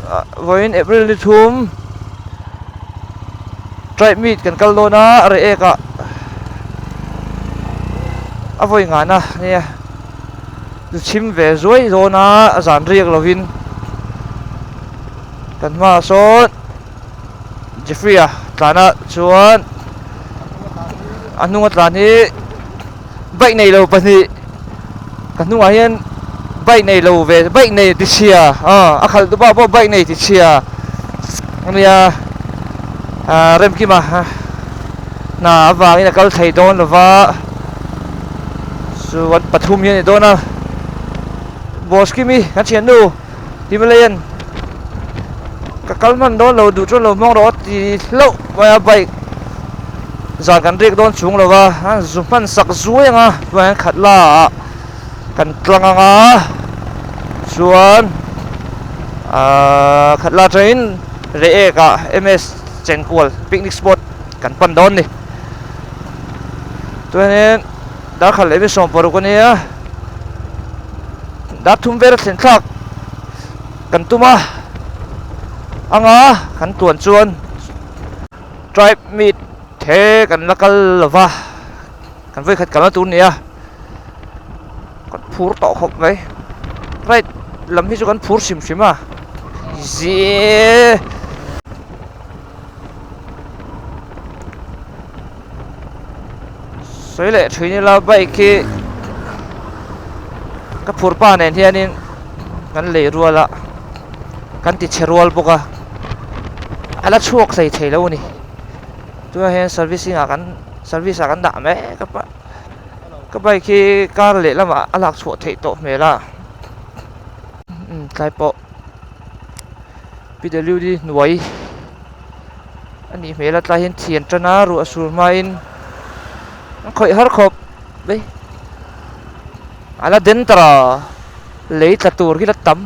Vawiin April ni thum Tribe meet kan kal dawn a, a reh ek ah a vawi ngana nia zu chhim ve zuai dawn a, a zan riak lovin kan hmaah sawn Jeffrey-a tlana chuan a hnunga tlan hi bike nei lo pahnih ka hnungah hian bike nei lo ve bike nei ti chhia aw a khalh tu pah pawh bike nei ti chhia ania ah Remkima hna avangin a kal thei dawn lo va chuan pathum hi a ni dawn a boss Kimi kan thiannu Himalayan ka kal hman dawn lo duh chuan lo hmang rawh a ti hlauh mai a bike zan kan riak dawn chung lo va a zu hman sak zuai ang a tunah hian khat la ah kan tlang ang a chuan ahh khat la atangin reh ek ah M_S chenkual picnic spot kan pan dawn a ni chuanin darkhat leh mi sawmparuk a nia. Dar thum vel a thlen thlak kan tum a anga kan tuan chuan tribe meet the kan la kal lo va kan vawikhat kalna tur a ni a kan phur tawh khawp mai right lam hi chu kan phur hrim hrim a zee. Sawi leh thin ila bike hi ka phur pa nen hianin kan lei rual a kan ti chhe rual bawk a a la chhuak hlei thei lo a ni tunah hian servicing ah kan service ah kan dah mek a ka bike hi car lehlamah a lak chhuah theih tawh hmel a tlai pawh P_W_D hnuai. A nih hmel a tlai hian thian tan a ruah sur hmain an khawih har khawp mai a la den tawh a lei tla tur hi la tam.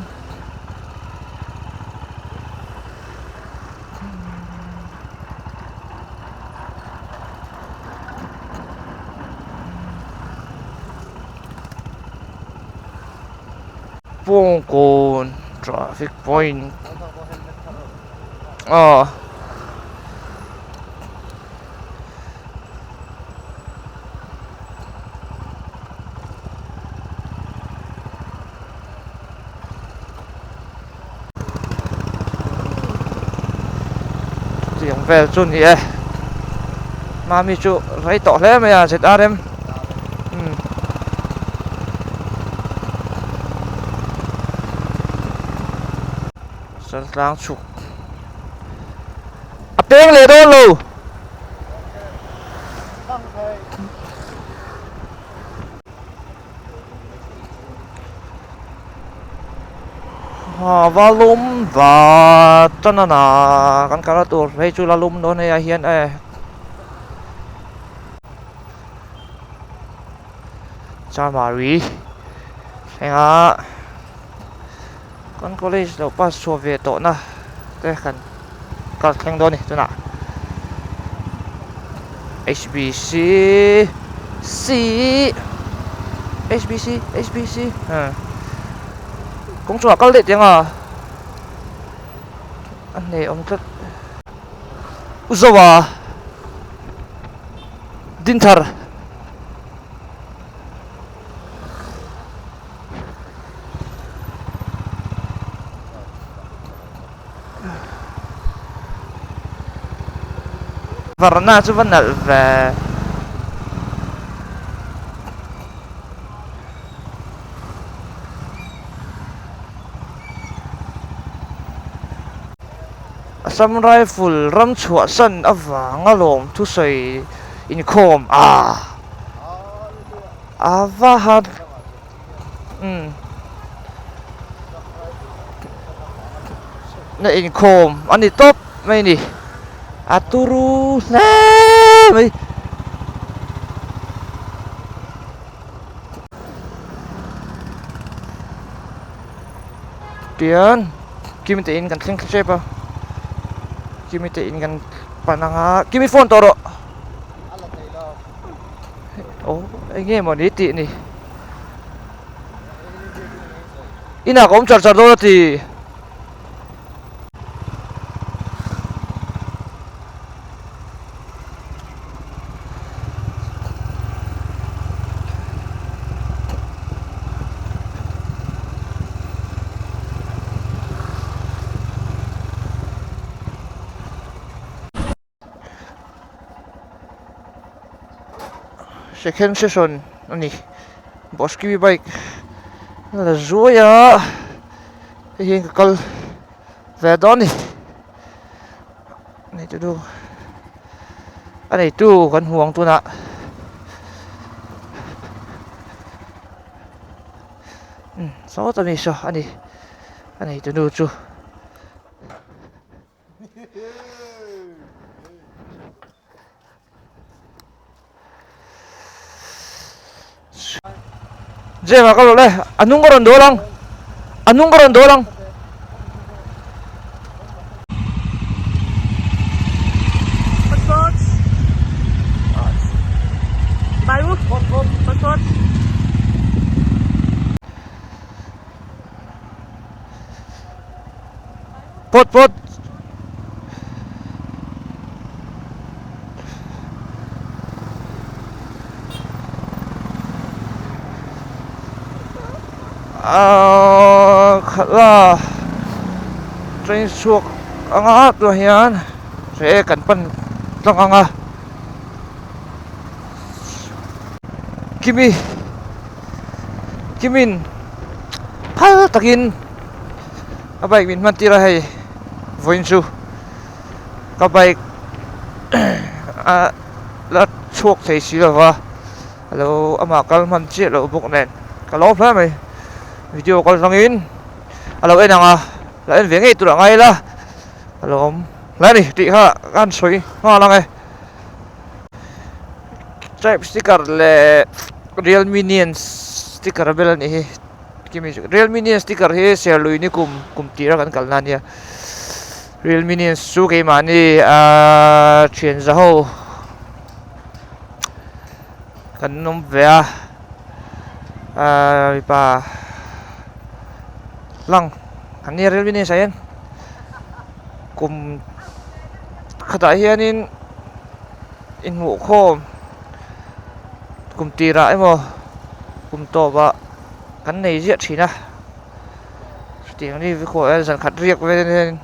Pawngkawn traffic point. Aw tiang vel chu ni e mami chu rei tawh hle mai a zrm umm. Chaltlang chhuk a peng leh dawn lo. Ha va lum va tan a na kan kal a tur hei chu la lum dawn hei ah hian e. Chamari thlengah. Kan college lo pass chhuah ve tawh na te kan kal thleng dawn a ni tunah H_B_C C H_B_C H_B_C kawng chungah kal daih teng a a hneh awm tlat u Zoa Dinthar. Varna chu va nalh ve. Assam Rifle ram chhuahsan avanga lawm thusawi inkhawm a. A va han umm na inkhawm a ni tawp mai a ni a turu hle mai. Tian Kimi te in kan thleng thlep a Kimi te in kan pan ang a Kimi phone tawh rawh. Aw eng nge mawni tih ni inah ka awm char char dawn a ti. Second session a ni Bosky bike a la zuai a hei hian ka kal ve dawn a ni nei tu a neitu kan hmu ang tunah. Umm sawta mi saw a ni a neitu nu chu. Jema ka rawh le a hnung ka rawn dawl ang a hnung ka rawn dawl ang. Phawt phawt. Ahh khalh a train chhuak anga tunah hian he kan pan tlang ang a Kimi Kimin phal takin. A bike min hman tir a hei vawiin chu ka bike a la chhuak thei si lova a lo amah kal hman chiah loh bawk nen ka lo hle mai video kal atangin a lo en ang a lo en ve ngei tur a ngai ila a lo awm hle a ni tih kha ka han sawi nghal ang e tribe sticker leh realme nian sticker a bel a nih hi. Realme Nine sticker hi Serlui ni kum kum tira kan kalna a nia Realme Nine chu keimahni ahh thian za ho kan awm ve a ahh mipa lang an nia Realme Nine ah hian kum khatah hianin inhmuhkhawm kum tirah emaw kum tawpah. Kan nei ziah thin a chutiang ni vek aw zan khat riak vel hian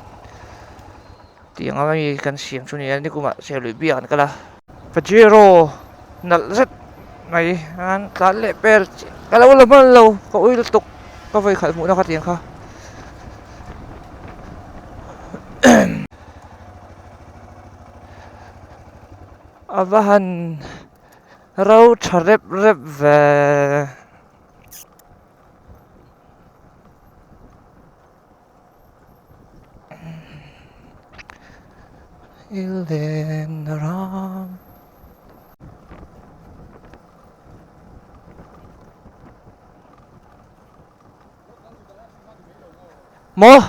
tiang a mi kan siam chu ni a nikumah serlui biak an kal a. Pajero nalh zet mai an tlan leh pel ka lo la hman lo ka ui lutuk ka vawi khalh hmuhna kha tiang kha. A va han ro tha rep rep ve. Maw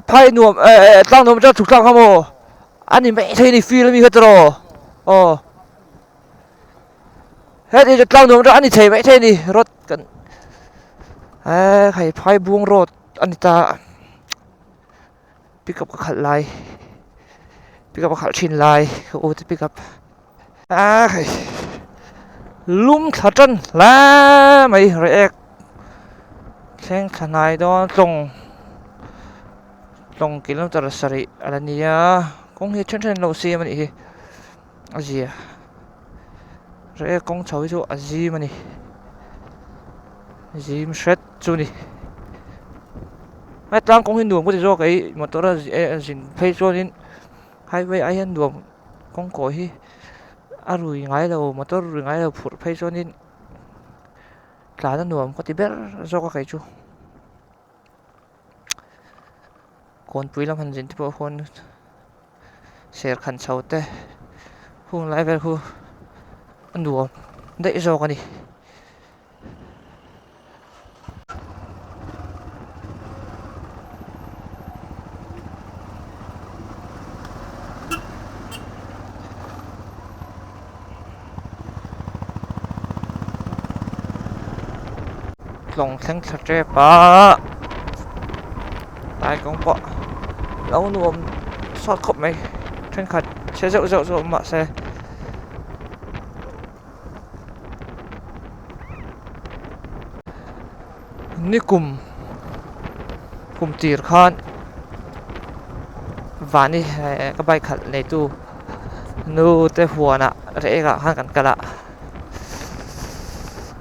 phai nuam eh eh tlang nuam chuan chhuk tlang kha maw a ni maithei a ni feel ami kha tiraw aw. Heti chu tlang nuam a ni thei maithei a ni road kan eee hei phaibung road a ni ta pickup ka khalh lai pickup ka khalh thin lai ka u te pickup a hei lum thla tan hle mai react thleng thla hnai dawn tlawng tlawng kilometer sarih a la nia kawng hi then then an lo siam a nih hi. A zia reh kawng chho hi chu a zim a ni zim hret chu a ni hetlang kawng hi nuam ka ti zawk a motor a zin phei chuanin highway ai hian nuam kawng kawi hi a rui ngai lo motor rui ngai lo phurh phei chuanin tlan a nuam ka ti ber zawk a kei chu. Kawnpui lam han zin te pawh khawn ser khan chho te hung lai vel khu a nuam daih zawk a ni. Tlawng thleng thla tep a tlai kawng pawh lo nuam sawt khawp mai thenkhat chhe zeuh zeuh chu awm mahse nikum kum tir khan vani ka bike khalh neitu. Nu te huanah reh ah khan kan kal a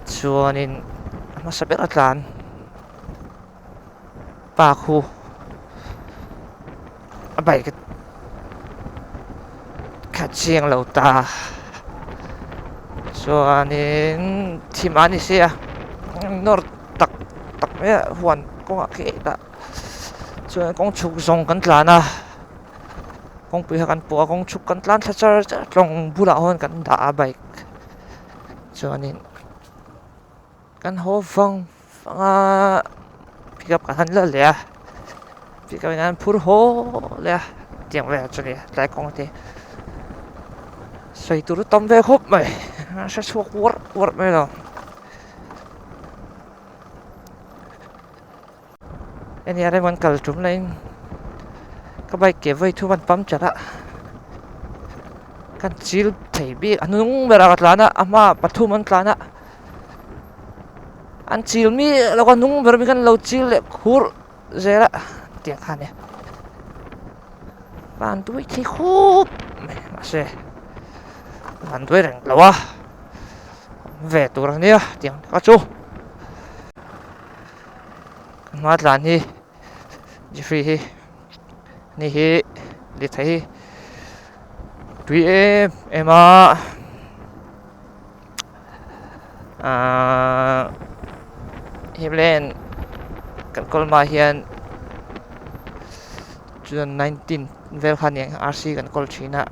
chuanin a hmasa ber a tlan pa khu a bike kha chiang lo ta chuanin thim a ni sia nawr tak tak mai a huan kawngah khi hetah chuan kawng chhuk zawng kan tlan a. Kawngpui kha kan pawh a kawng chhuk kan tlan thla char char tlawng bulah hawn kan dah a bike chuanin kan haw vang vang a pickup kan han la leh a pickup in an phur haw leh a tiang velah chuan ni tlai kawng te sawi tur tam ve khawp mai a hre chhuak uarh uarh mai lo. Hei rem an kal tum laiin ka bike ke vawi thum an puncture a kan chil thei bik a hnung berah ka tlan a a hmaah pathum an tlan a an chil miah lo a hnung ber ami khan lo chil leh khur zel a tiang kha a nia van duai thei khawp mai mahse van duai reng lo a awm ve tur a nia tiang kha chu. Hma tlan hi Jeffrey hi ni hi lirthei hi tui em em a ahh himlen kan kawl hma hian two thousand nineteen vel kha aniang R C kan kawl thin a.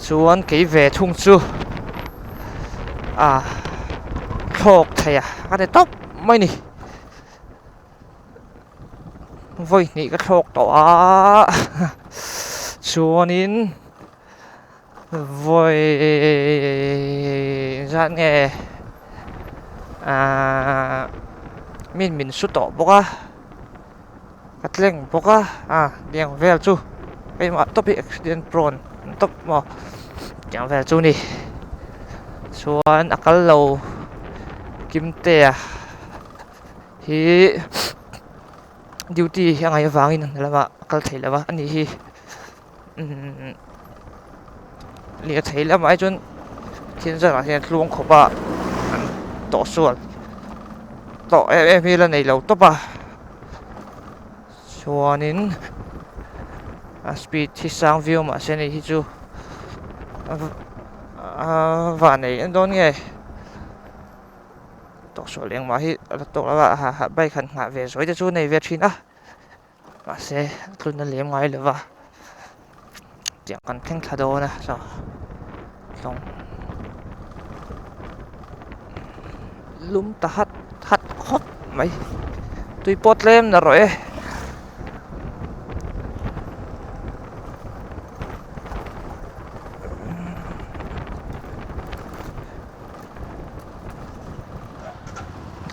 Chuan kei ve thung chu ah thlawk thei a ka ti tawp mai ni vawi hnih ka thlawk tawh a chuanin vawi zat nge ah min min su tawh bawk a. Ka tleng bawk a a tiang vel chu keimah tawp hi accident prone an tawp maw tiang vel chu a ni chuan a kal lo Kimtea hi duty a ngaih avangin a lamah a kal thei lo va ani hi umm lirthei lamah hi chuan thil zawrh ah hian tluang khawp a an tawh sual tawh em em hi la nei lo tawp a chuanin a speed hi sang viau mahse ni hi chu a van nei en dawn nge tawh sual engmah hi a la tawk lo a bike han nghah ve zuai te chu nei ve thin a. Mahse a tlun a lem ngai lo va tiang kan thleng thla dawn a saw tlawng lum ta hat hat khawp mai tui pawh tlem na rawh e.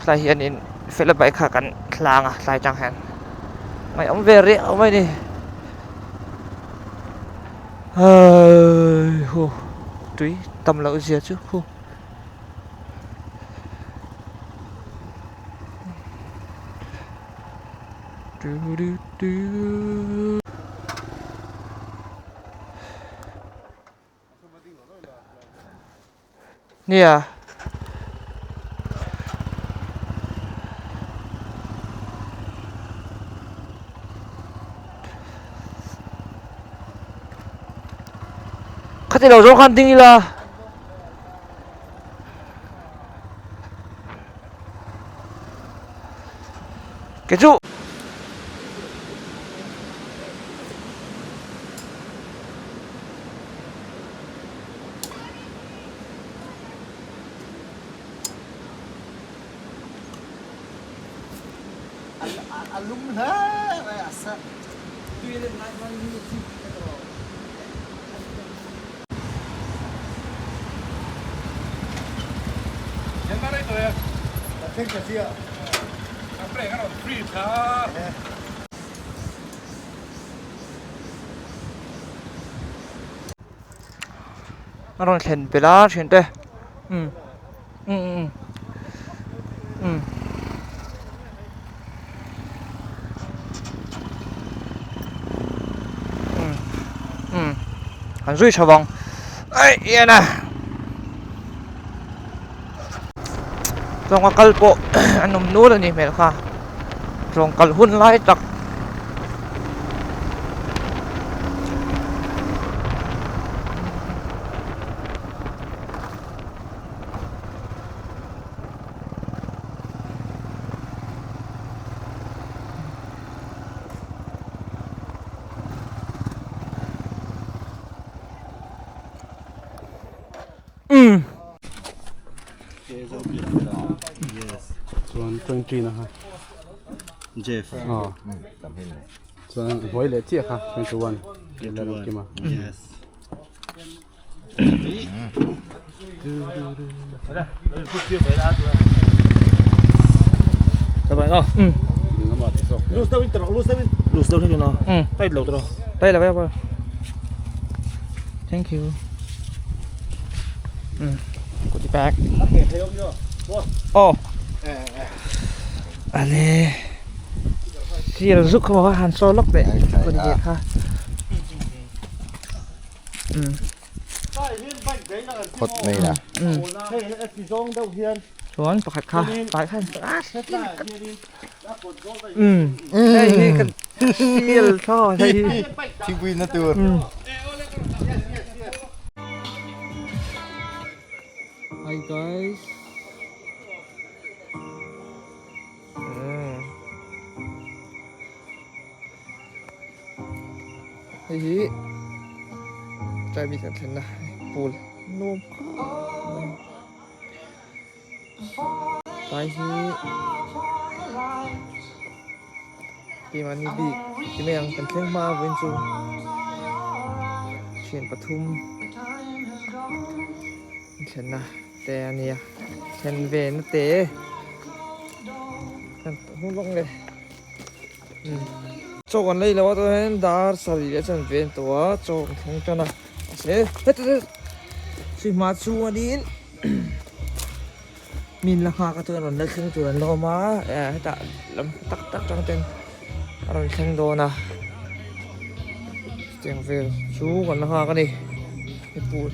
Tlai hianin fela bike kha kan hlang a tlai tang hian ngaihawm ve riau mai a ni heiii hu tui tam loh zia chu hu. Nia. Khati lo zawng khan ding ila. Kei chu. A lum hle mai a sa. A rawn thlen belh a thian te umm umm umm umm. Kan zui tha vang. Aih ian a. Tlawnga kal pawh an awm nual a nih hmel kha. Tlawng kal hun lai tak. Umm. Chuan 20 na kha. Jeff. Aw. Chuan hnuai leh chiah kha 21. 21. Yes. Thank you. Goodie bag. Oh. Ale. Sial zuk kha han so lok teh. Goodie bag kha. Khawt mai la. Chuan pakhat kha tlai khan um hei hi kan sial thaw hei hi thingpui na tur. Hi guys. Hei hi tlai bik an thlenna pool nuam khawp mai tlai hi keimahni bik ti mai ang kan thleng hma a vawiin chu thian pathum an thlenna te a nia thlen ve na te kan hmu lawk nge. Chaw kan lei lo a tah hian dar sarih leh chuan ven tawh a chaw kan thleng tan a mahse heti hri hma chuanin min la nghak a chuan rawn la thleng tur an la awm a eh hetah lam tak tak tang ten a rawn thleng dawn a chutiang vel chu kan la nghak a ni mipui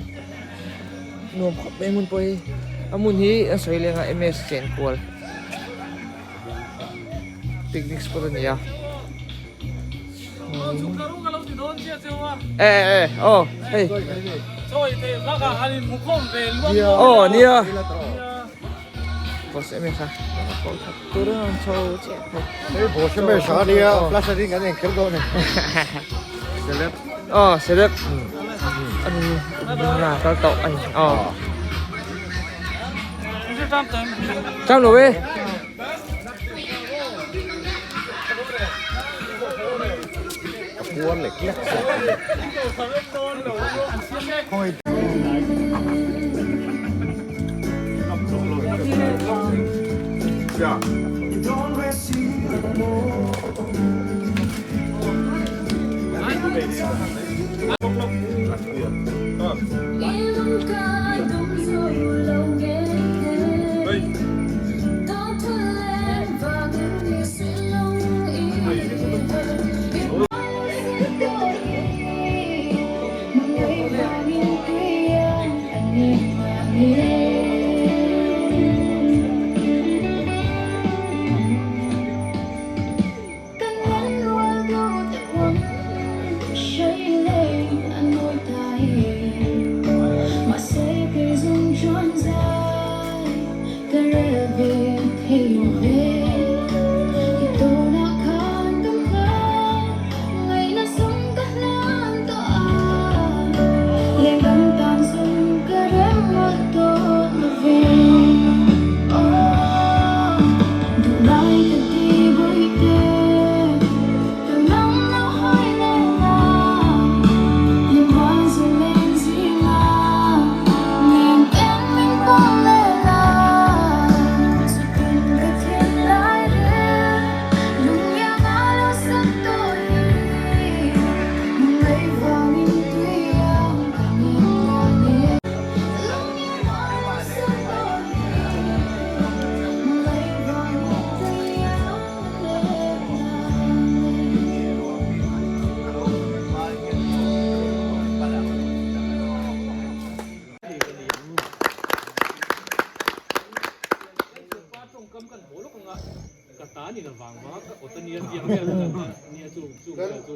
nuam khawp mai hmun pawh hi a hmun hi a sawi leng a ms chenkual. Picnic spot a ni a. Eh eh oh hei. Oh nia. Boss em kha. Turun chho che. Hei boss em sa nia flash a ring an en kher dawn e. Celeb. Oh celeb. Ani na kal tawh ani. Oh. Cham lo e. Ka puar lek lek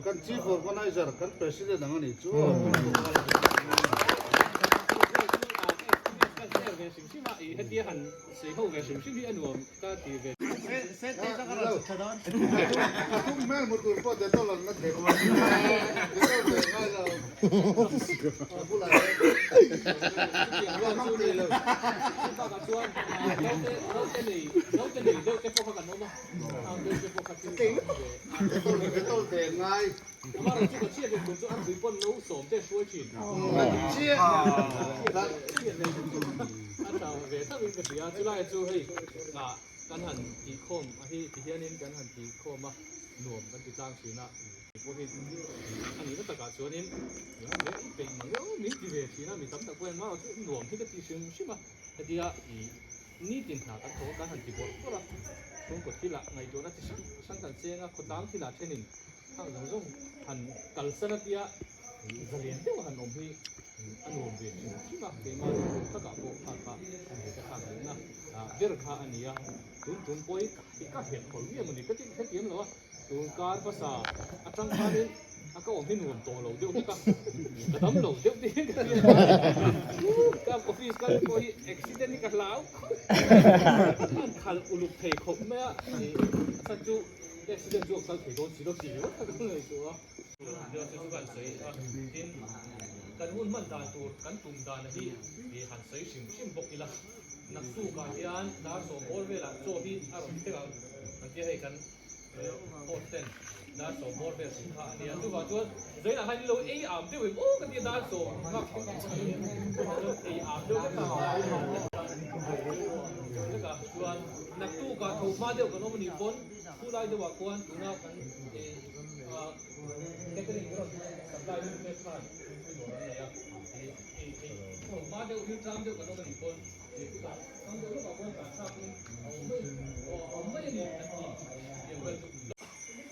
Kan Chief Organizer, kan President ang a nih chu. Kan han tih khawm a hi ti hianin kan han tih khawm a nuam kan ti tlang thin a tih pawh hi a nihna takah chuanin i peih mang deuh min ti ve thin a mi tam tak pawh hian marawh chu nuam hi ka ti hrim hrim a hetia i nitin hna kan thawk a kan han ti bawrh bawrh a chhungkaw thilah ngaihtuahna chi hrang hrang kan cheng a khawtlang thilah thenin hang zawng zawng han kalsan a tia zalian deuh a han awm hi a nuam ve hrim hrim a, keimah nuam takah pawh kha kha ani ka thlak duhna ber kha a ni a, tun tum pawhin ka helh hawl nge mawni ka ti hrethiam lo a, tun kar hmasa atang khanin a ka awm hi nuam tawh lo deuh hlek a, ka dam lo deuh te hian ka hria ka office kal pawh hi accident hi ka hlau khawp an khalh uluk thei khawp mai a, a chhan chu accident chu a kal thei dawn si lo tih ringawt kha ka ngaihtuah a. Tin, kan hun hman dan tur kan tum dan hi han sawi hrim hrim bawk ila, naktukah hian dar sawmbawl velah chaw hi a rawn thleng ang an tia hei kan host ten dar sawmbawl vel tih kha a nia. Chuvang chuan zainah khan ilo ei am deuh em aw ka tia dar sawm nghak ei am deuh vek a vek a chuan naktukah tho hma deuh kan awm a nih pawn khulai deuhah khuan tuna kan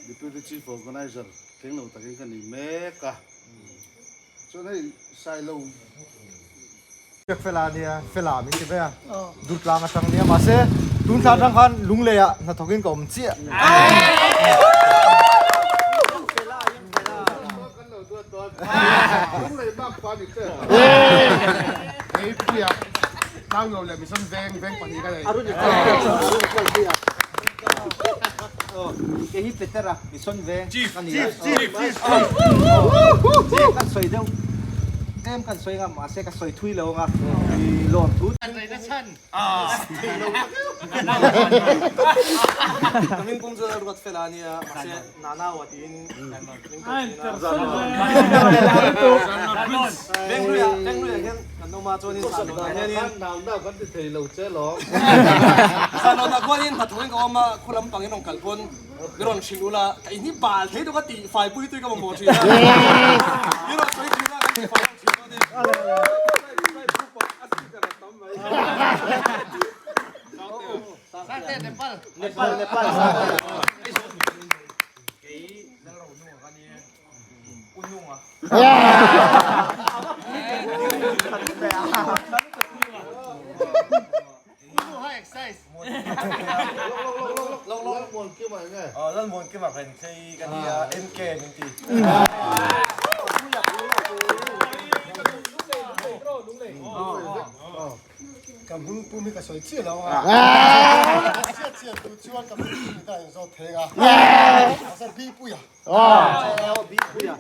Deputy Chief Organizer thleng lo takin ka ni mek a, chuan hei Sailo. Biak Fela nia, Fela min ti mai a, Durtlang atang nia, mahse tun thla atang khan Lunglei ah hnathawk in ka awm chiah. Tlem kan sawi ngam mahse ka sawi thui lo anga i lawm thu. Ka hming pum chu Ruat Fela a nia mahse Nanaua tiin min ko thin a. Vengluia Vengluia hian kan awm a chuanin Sanawna hianin Naunau kan ti thei lo che lawm. Sanawna khuanin hnathawkin ka awm a khu lampangin rawn kal pawn Mi rawn hrilh ula, ka inhi bal thei deuh ka tih fai pui tui ka mamawh thin a. Mi rawn sawi thin a, kan tih fai deuh thin dawn e. Nepal Nepal Kei Lalronunga ka nia, Ununga. Lalmuankima Renkhei ka nia NK min ti. Ka hming pum hi ka sawi chiah lo a, chiah chiah tu chuan ka hming pum hi ka inzawt thei a, mahse Bpuia. Bpuia.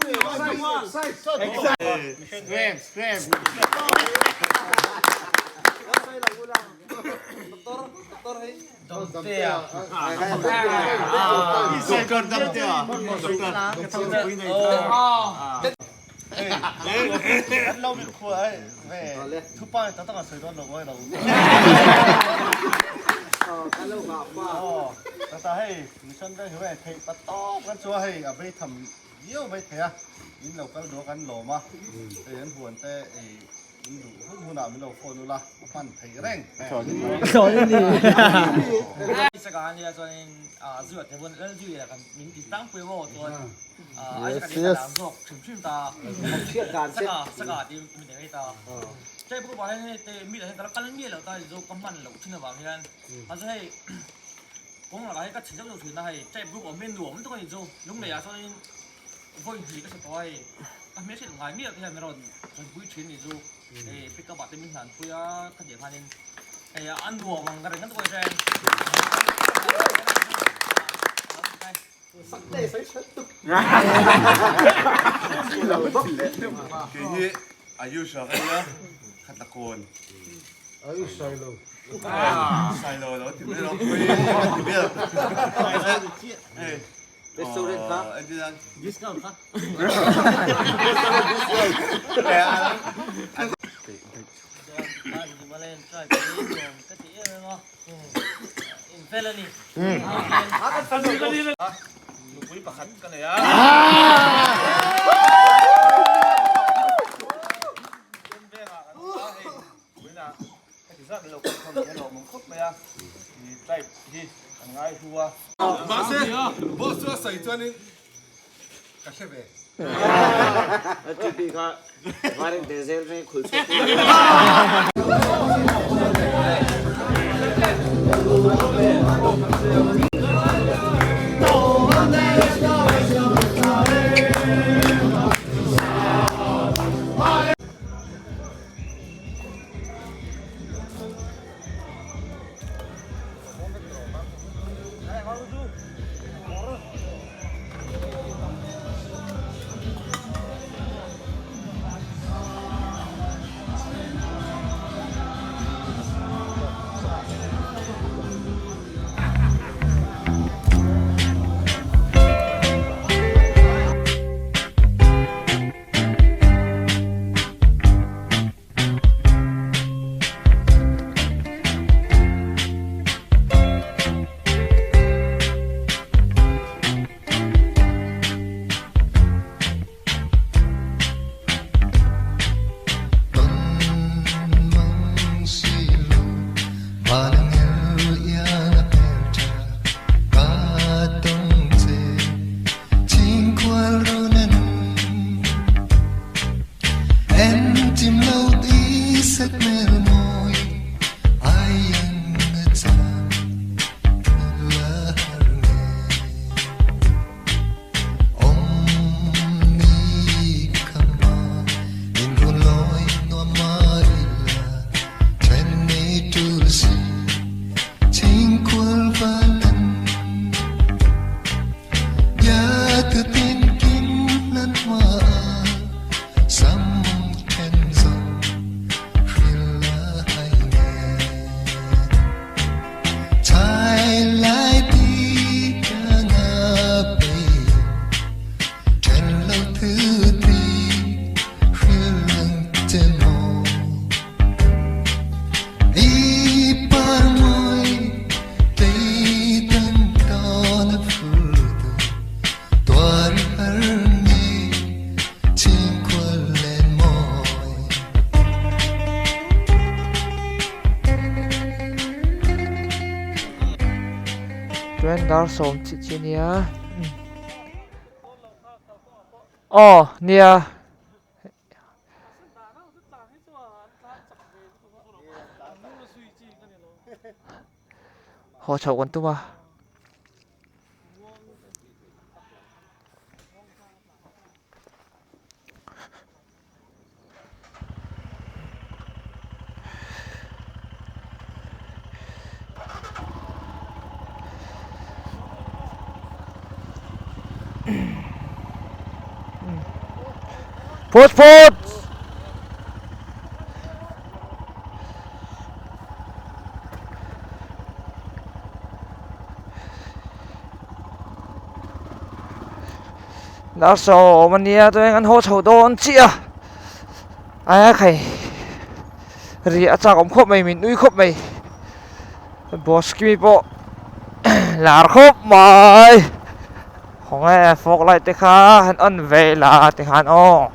In duh hun hunah min lo phone ula, a hman thei reng. Kawng lakah hian ka chhe zauh zauh thin a hei type group awm hi nuam lutuk a nih chu lunglei ah chuanin vawi hnih ka hre tawh a hei ka hmel hriat ngai miah te hian min rawn pui thin a nih chu hei pick up ah te min hlan pui a ka tih ang khanin hei a nuam ang ka ring lutuk a ni chuan Kei hi Ayush a ka nia khatla kawn. Ayush Sailo. Sailo lo ti mai lo ti vel. Hei. Restaurant kha. Entirnan. Discount kha. Himalayan tribe hi nuam ka ti em em a. In fel a ni. Nupui pakhat ka nei a. Tum vengah kan awm a, hei vawiinah heti zat lo kan khawm hian lawmawm khawp mai a, i tribe hi kan ngai hlu a. Mahse, boss chu a sawi chuanin ka hre ve. TP kha varin te zel mai khul chhuak. Chuan dar sawm chiah chiah a nia aw nia. Haw chhoh kan tum a. Phawt phawt! Dar sawm a nia chuan an haw chho dawn chiah a aia khai ri a chak awm khawp mai min nui khawp mai boss kimi pawh lar khawp mai khawnge fog light te kha han on ve la ti khan aw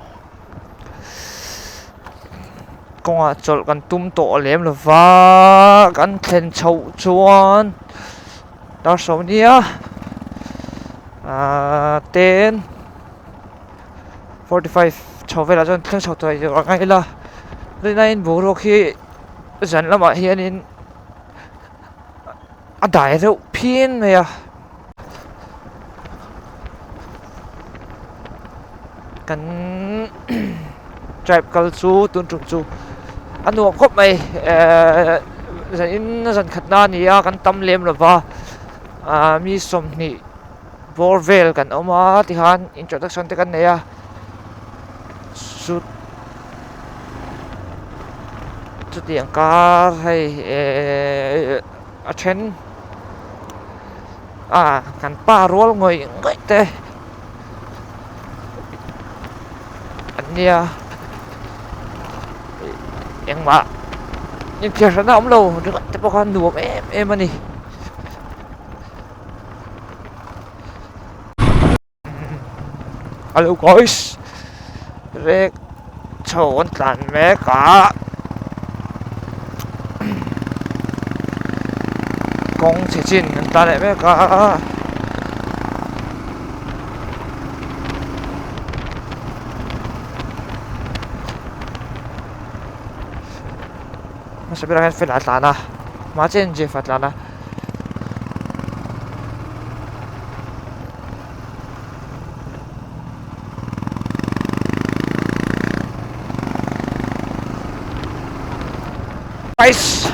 kawngah chawlh kan tum tawh lem lo va kan thlen chhoh chuan. Dar sawm nia ahh 10:45 chho velah chuan thleng chho tawh tur a ngai ila rinaiin boruak hi zan lamah hianin a dai reuh. phian mai a. Kan tribe kal chu tun tum chu a nuam khawp mai ehh zanin zan khat na a ni a kan tam lem lo va ah mi 20 bawr vel kan awm a tikhan introduction te kan nei a chu chutiang kar hei ehh a then ah kan pa rual ngawih ngawih te an nia engmah inthiar hran a awm lo ringawt te pawh kha nuam em em a ni. Hello guys rek chho an tlan mek a kawng chhe chin an tlan leh mek a. Hmasa berah hian fela a tlan a hma chiahin Jeff a tlan a. Guys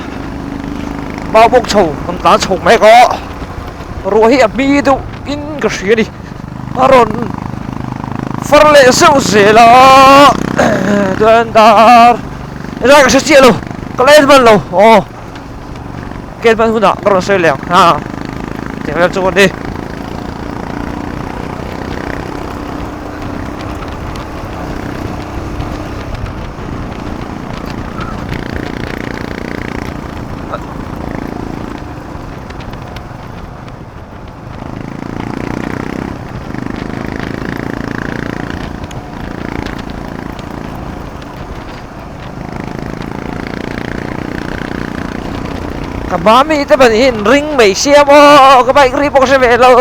mau bawk chho kan tlan chho mek a ruah hi a hmi deuh in ka hria a ni a rawn far leh zeuh zel a chuan dar helai ka hre chiah lo ka la en hman lo aw. Ken hman hunah ka rawn sawi leh ang ha tiang vel chu a ni. Ka hma mi te pahnih hi in ring mai sia maw ka bike ri pawh ka hre ve lo.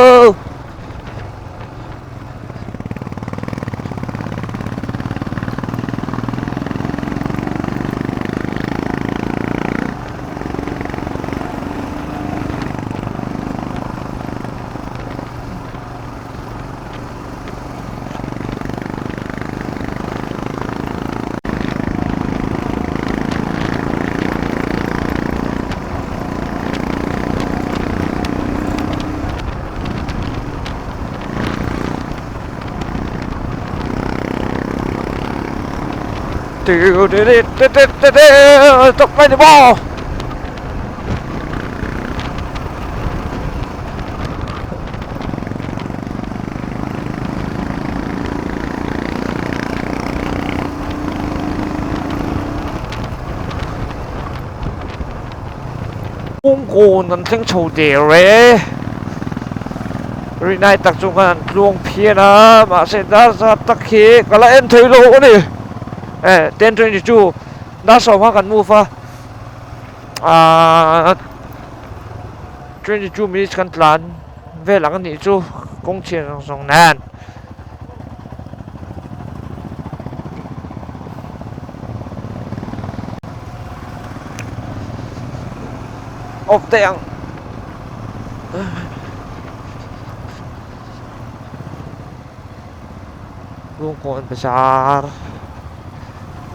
Tawp mai ni maw. Kawngkawn an thleng chho der e rinai tak chu khan an tluang phian a mahse dar zat tak hi ka la en thei lo a ni eh 10:22 dar sawm kha kan move a ahh 22 minutes kan tlan vel ang a nih chu kawng chhiar zawng zawng nen. Off daih ang. Bungkawn bazar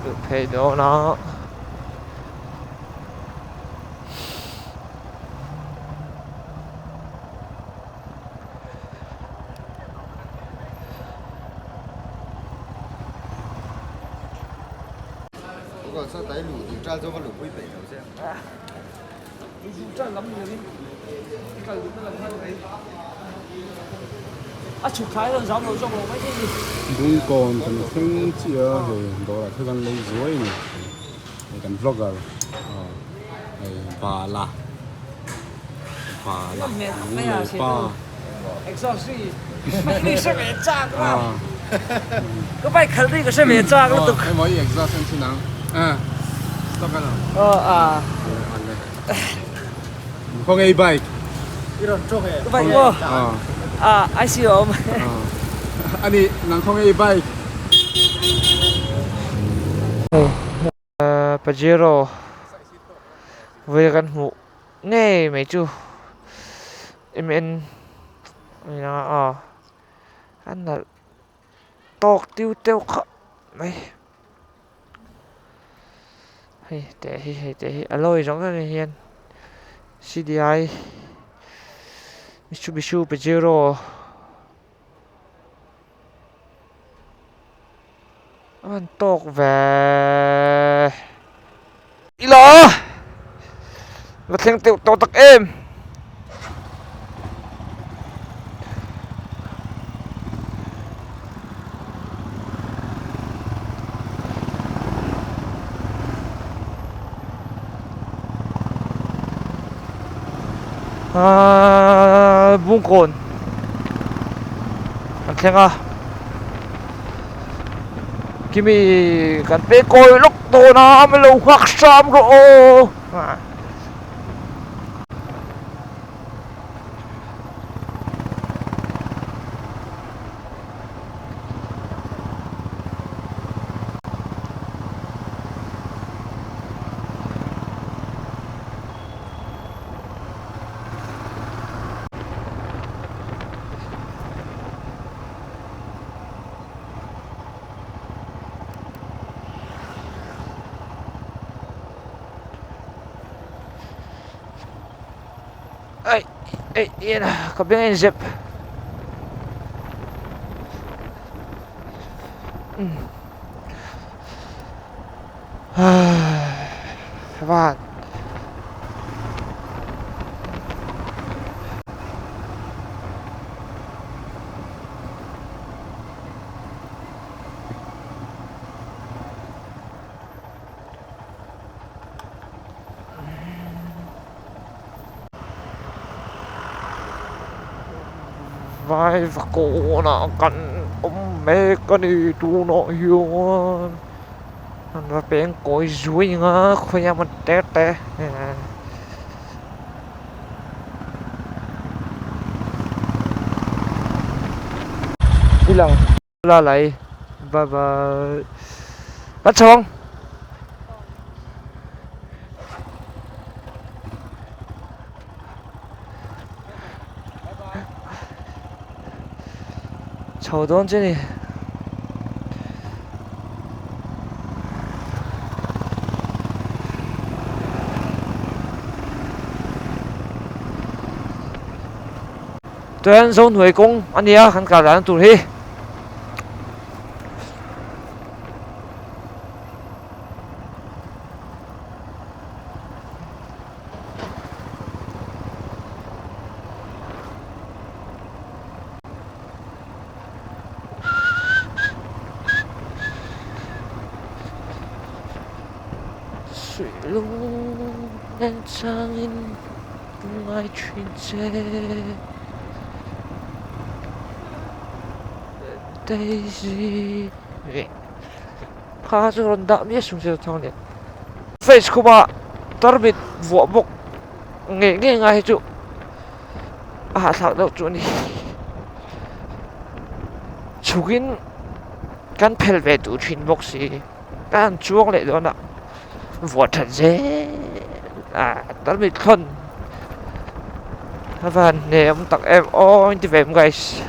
luh phei dawn a. Bungkawn kan thleng chiah a hei dawrah thil kan lei zuai a ni hei kan vlogger hei bala bala lunglei pa emaw i exhaust en thin ang stock a lo khawnge i bike ani nang khawnge i bike. Pajero vawi kan hmuh ngei mai chu. MN a ni ang a a nalh tawk tiu teuh khawp mai hei teh hi hei teh hi a lawi zawng zawng ah hian C_D_I Mitsubishi Pajero. A han tawk ve ila va thleng teuh tawh tak em ahh bungkawn an thleng a kimi kan pe kawi lawk dawn a a lo nghak hram rawh aw. Ai ei en a ka beng a inzep van. Vai va kawnah kan awm mek a ni tunah hian an va peng kawi zuai ang a khawiah maw te te. La lai bye bye kan chho ang. Chho dawn che ni. Chuan Zohnuai kawng a nia kan kal dan tur hi. Suih lung nen changin ngai thin che Daisy kha chu rawn dah miah sung che thang leh face khuma tarmit vuah bawk ngei ngei ngai hi chu a hahthlak deuh chu a ni chhukin kan phel ve duh thin bawk si ka han chuang leh dawn a. Vuah that zel a tarmit thlawn a van hne awm tak em aw in ti ve em guys.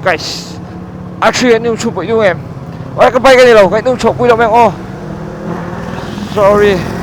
Guys a thi an inchhuah pui duh em oi ka bike a ni lo ka inchhuah pui lo mai ang aw sorry.